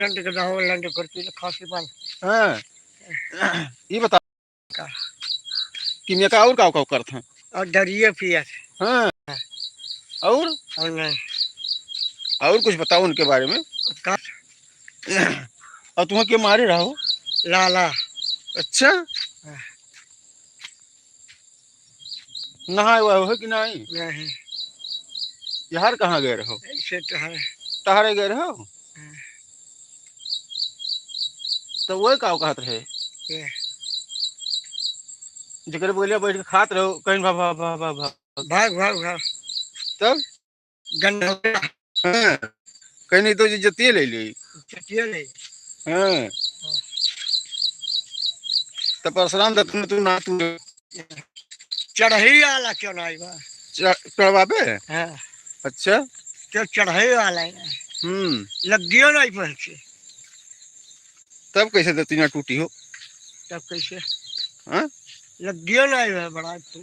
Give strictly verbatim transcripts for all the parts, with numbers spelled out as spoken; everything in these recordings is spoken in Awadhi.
लंड के दहो, लंड करती ले खासी पान। हाँ। ई बता का? कि मैं का और का, का करत हैं? और दरिये पियत। हाँ। और? और नहीं। और कुछ बताओ उनके बारे में। का? और तुम्हें के मारे रहो? लाला। अच्छा? हाँ। नहाए हुआ हो कि नहीं? नहीं। यार कहाँ गए रहो? ऐसे टहरे। टहरे गए रहो? हाँ। तो वो का कहत रहे? ये। जेकरे बगलिया बैठ के खात रहो, कहीं भा, भा, भा, भा, भा। भाग, भाग, भाग। तब? गंडौला। हाँ। कहीं नहीं तो इज्जतिये ले ली। इज्जतिये ले। हाँ। हाँ। तो परसराम दत्त में तू ना तू। चढ़ई आला क्यों ना आई बा? चढ़-, चढ़वाबे? हाँ। अच्छा। तो चढ़ई आला है। हम्म। लग्गियो नहीं पहुँचे। तब कैसे दतुइना टूटी हो? तब कैसे? हाँ? लग्गियो ना है बड़ा तू।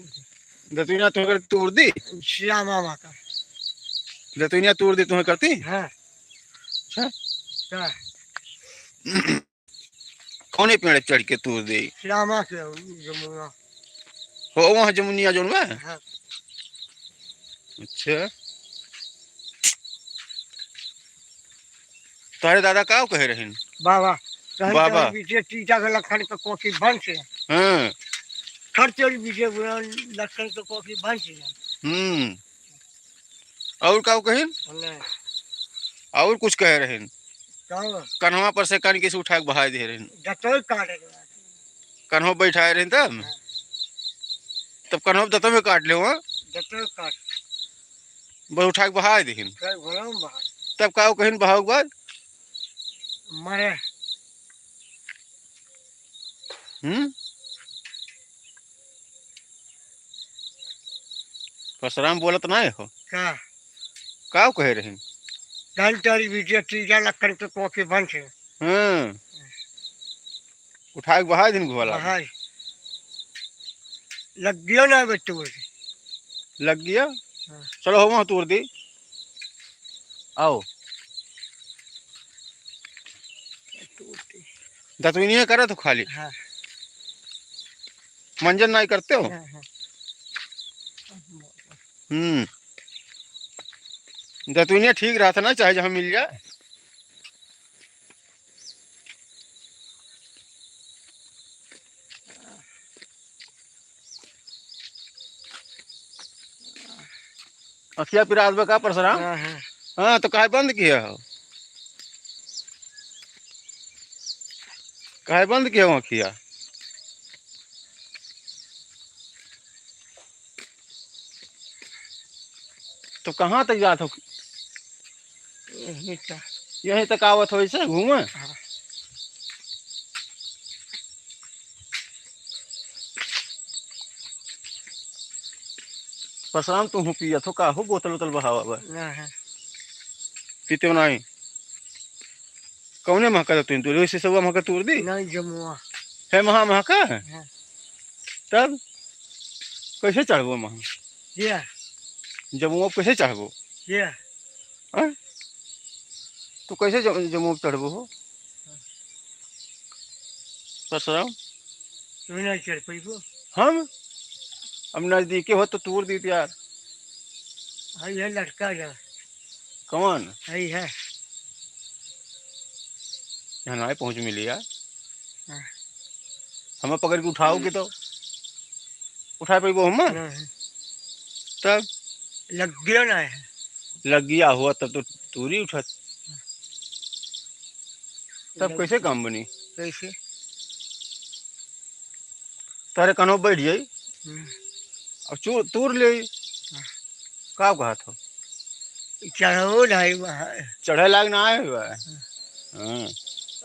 दतुइना तो अगर तोड़ दी? श्यामा माँ का। दतुइना तोड़ दी तुम्हें करती? हाँ। अच्छा। क्या? कौने पेड़ चढ़ के तोड़ दे? श्यामा के जमुना। हो वहाँ जमुनिया जौन बा? हाँ। अच्छा। तोहरे दादा का कहे रहिन? बाबा, कहन बाबा। तोहरे बीचे टीटा के लखन के कोठी बंद से। हाँ। खर तेरी बीचे लखन के कोठी बंद से। हम्म। और का कहिन? नहीं। और कुछ कहे रहिन? का? कन्हवा पर से कान के से उठा के बहाए दे रहिन। जतोई काटे के बाद। कन्हवा बैठाए रहिन तब? हाँ। तब कन्हवा दतों में काट ले हुआ? जतोई काट। बस उठा के बहाए देहिन। फिर घोड़ा में बहाए। तब का कहिन बहाव के बाद? मरे। हम्म? परसराम बोलत नाहीं हो। का? का कहे रहिन? धन तेरी बीचे टीटा लखन के कोठी बंद से। हाँ। उठा के बहाए दिन घोला। बहाए। लग्गियो ना बच्चों को। लग्गिया? हाँ। चलो हो वहाँ तोड़ दी। आओ। तोड़ दी। दतुइनिया करे तो खाली। हाँ। मंजन नाहीं करते हो? हाँ, हाँ। हम्म। दतुइनिया ठीक रहता ना, चाहे जहाँ मिल जाए। अखिया पिरात बा का परसराम? हाँ, हाँ। हाँ, तो काहे बंद किया हो? काहे बंद किया हो अखिया? तो कहाँ तक जात हो? यहीं तक। यहीं तक आवत हो ऐसे घूमे? हाँ। परसराम, तुहूँ पियत हो का हो? बोतल उतल बहावा बा। ना है। पीते हो नाहीं? कौने महका तू तोड़ दी? सिसवा महका तोड़ दी? नहीं, जमुआ। है महा महका? हाँ। तब कैसे चढ़बो महा? ये। जमुआ पे कैसे चढ़बो? ये। हाँ? तू कैसे जम-, जमुआ पे चढ़बो हो? परसराम? तू नहीं चढ़ पैबो। हम? अब नजदीके हो तो तोड़ दी यार। हाँ, ये लटका जा। कौन? यही है। यहाँ ना पहुँच मिली यार। हाँ। हमें पकड़ के उठाओ के तो उठा पैबो हम? नहीं। तब? लग गया ना है। लग गया हुआ तब तो तूरी उठत। तब लग कैसे काम बनी? कैसे? तारे कनो बैठ जाई। हम्म। अब चू-, तूर ले। हाँ। का कहत हो? चढ़ो ढाई बा। चढ़े लाग ना आए हुआ है। हाँ। हाँ।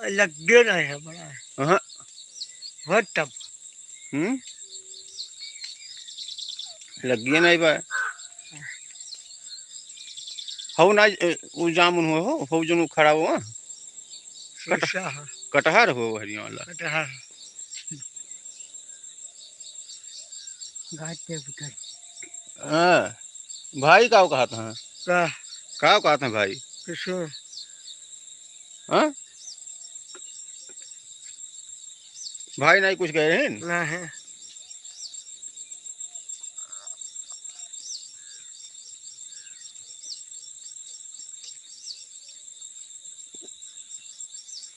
लग्गे नहीं है बड़ा। हाँ। हो तब। हम्म? लग्गे नहीं बा। हो ना, ए, उ जामुन हो, हो, हो जनु खड़ा हो। कट-, शीशा है। कटहर हो हरिया वाला। कटहर। गाछ के बुतल। हाँ, भाई का कहत हैं? का? का कहत हैं भाई? किसो? हाँ? भाई नहीं कुछ कहे रहे न? ना है।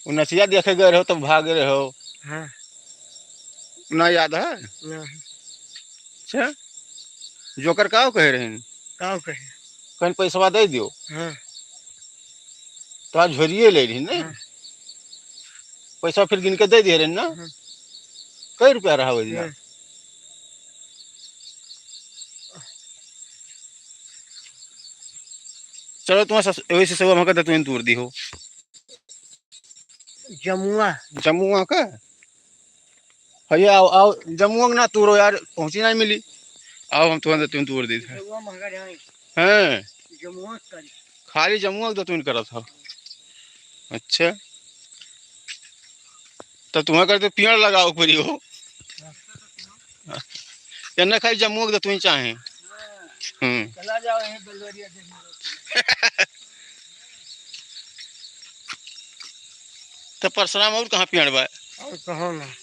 वो नचिया देखे गए रहो तब भागे रहो। हाँ। ना याद है? ना है। अच्छा, जोकर का कहे रहे? का कहे? कहीं पैसवा दे दियो। हाँ। तो आज झोरिए ले रही ना? हाँ। पैसा फिर गिन के दे दिए रहे ना? हाँ। कई रुपया रहा वही दिना? हाँ। चलो, तुम्हारा सस-, वही से सब हमका दतुइन तूर दी हो। जमुआ। जमुआ का? भैया, आओ, आओ, जमुआ के ना तूरो यार, पहुँची नहीं मिली। आओ, हम तुरंत तुम तोड़ दी था। जमुआ महंगा जाए। हैं? जमुआ के करी। खाली जमुआ के दतुइन करत हो। अच्छा। तो तुम्हें करते पेड़ लगाओ पड़ी हो। हाँ। या ना खाली जमुआ के दतुइन चाहे। हाँ। हम्म। चला जाओ यहीं बेलवरिया देखने। तो परसराम और कहाँ पेड़ बा? और कहाँ ना?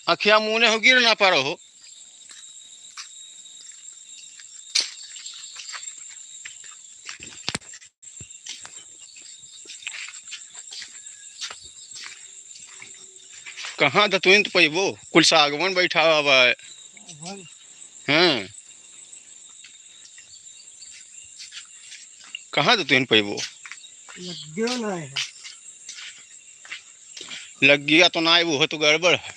अखिया मुने हो गिर ना पारो हो। कहाँ दतुइन तो पैबो? कुल सागवन बैठा हुआ बा। हाँ। कहाँ दतुइन पैबो? लग्गियो ना है। लग्गिया तो ना है, वो तो गड़बड़ है।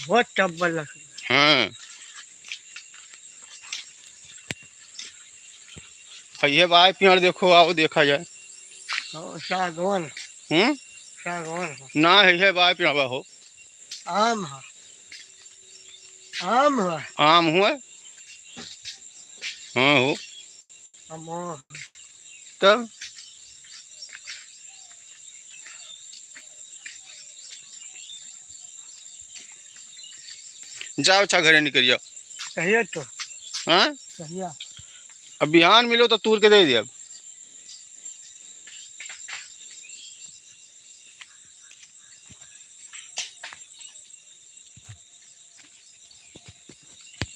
बहुत चब्बल लकड़ी। हाँ। है ये बाय पेड़ देखो, आओ देखा जाए। हाँ, सागवान। हम्म? सागवान है। ना है, ये बाय पेड़ बा हो। आम है। आम है। आम हुआ? हाँ हो। आम है। तब? जाओ, अच्छा घरे निकल जाओ। कहिए तो। हाँ? कहिया? अब बिहान मिलो तो तूर के दे दिया।